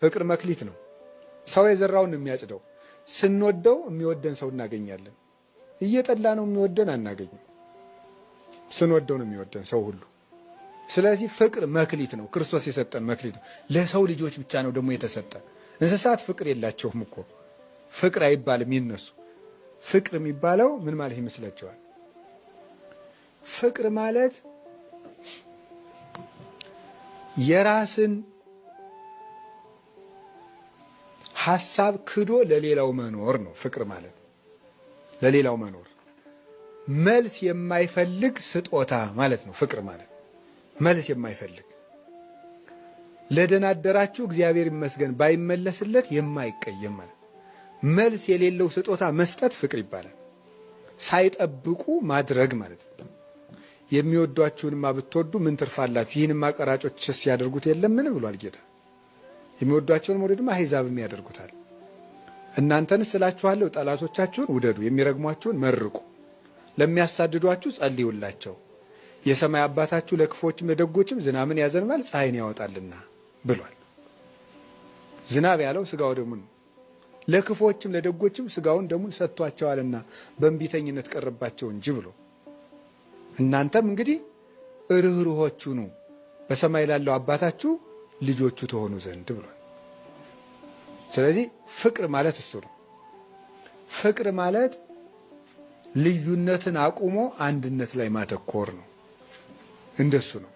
ፍቅር መክሊት ነው። ሰው የዘራውን ነው የሚያጭደው። ስንወደው የሚወደን ሰው እናገኛለን። እየጠላ ነው የሚወደን አናገኝም። ስንወደው ነው የሚወደን ሰው ሁሉ። ስለዚህ ፍቅር መክሊት ነው። ክርስቶስ የሰጠን መክሊት ነው። ለሰው ልጆች ብቻ ነው ደግሞ የተሰጠ። እንስሳት ፍቅር የላቸውም እኮ፣ ፍቅር አይባልም ይነሱ። ፍቅር የሚባለው ምን ማለት ይመስላችኋል? ፍቅር ማለት የራስን ሐሳብ ክዶ ለሌላው መኖር ነው። ፍቅር ማለት ለሌላው መኖር፣ መልስ የማይፈልግ ስጦታ ማለት ነው። ፍቅር ማለት መልስ የማይፈልግ፣ ለደናደራችሁ እግዚአብሔር ይመስገን ባይመለስለት የማይቀየም ማለት፣ መልስ የሌለው ስጦታ መስጠት ፍቅር ይባላል። ሳይጠብቁ ማድረግ ማለት ነው። የሚወዷችሁንማ ብትወዱ ምን ትርፋላችሁ? ይህንማ ቀራጮችስ ያደርጉት የለምን ብሏል ጌታ። የሚወዷቸውን መውደድማ አሕዛብም ያደርጉታል። እናንተንስ እላችኋለሁ ጠላቶቻችሁን ውደዱ፣ የሚረግሟችሁን መርቁ፣ ለሚያሳድዷችሁ ጸልዩላቸው። የሰማይ አባታችሁ ለክፎችም ለደጎችም ዝናምን ያዘንባል ፀሐይን ያወጣልና ብሏል። ዝናብ ያለው ስጋው ደሙን፣ ለክፎችም ለደጎችም ስጋውን ደሙን ሰጥቷቸዋልና በእንቢተኝነት ቀረባቸው እንጂ ብሎ፣ እናንተም እንግዲህ ርኅሩኆች ሁኑ በሰማይ ላለው አባታችሁ ልጆቹ ትሆኑ ዘንድ ብሏል። ስለዚህ ፍቅር ማለት እሱ ነው። ፍቅር ማለት ልዩነትን አቁሞ አንድነት ላይ ማተኮር ነው። እንደሱ ነው።